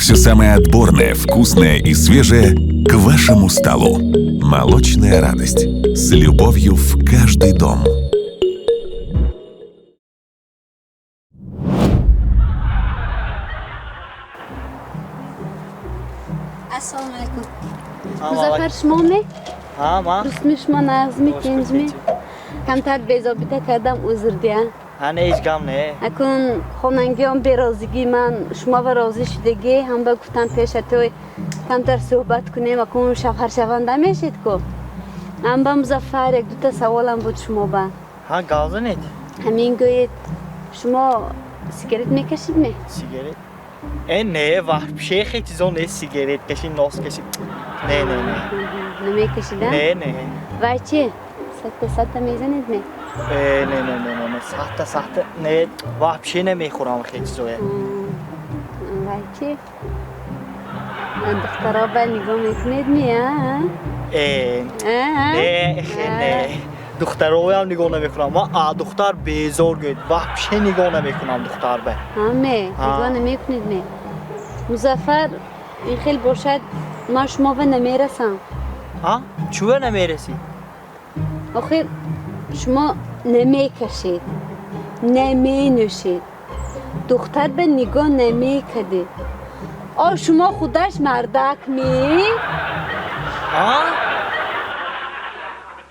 Все самое отборное, вкусное и свежее к вашему столу. Молочная радость. С любовью в каждый дом. Ассалому алайкум. Музаффар, шумо ме? Ҳа, ман. Дӯстми шумо, нағзми, тинҷми? Камтар безобита кардам, узр дия. Ҳа, не, ҳеҷ гам не. Акун хонангиён берозигӣ, ман шумо ва розӣ шудагӣ ҳам ба гуфтам пешатой камтар суҳбат кунем. Акун шавҳаршаванда мешед ку? Ам ба Музаффар, як дута саволам буд шумо ба. Ҳа, гап занед. Ҳамин гӯед, шумо сигарет мекашид ме? Сигарет? Э, не, вообще хе чизо не, сигарет каши, нос каши. Не, не, не. Намекашида? Не, не. Вай чи? Сатта сатта мезанед ме? Э, не, не, не, не, не, сахта сахта не, вообще намехӯрам хе чизое. Вай чи? Духтаро ба нигоҳ мекунед ми, а? Э, не, хе не. Духтароям нигоҳ намекунам. Ман а духтар безор гӯед. Вообще нигоҳ намекунам духтар ба. Ҳаме, нигоҳ намекунед ме? Музаффар, ин хел бошад, ман шумо ба намерасам. Ҳа? Чӯ намерасӣ? Охир шумо намекашед, наменӯшед, духтар ба нигоҳ намекардед. О, шумо худаш мардак ми? А?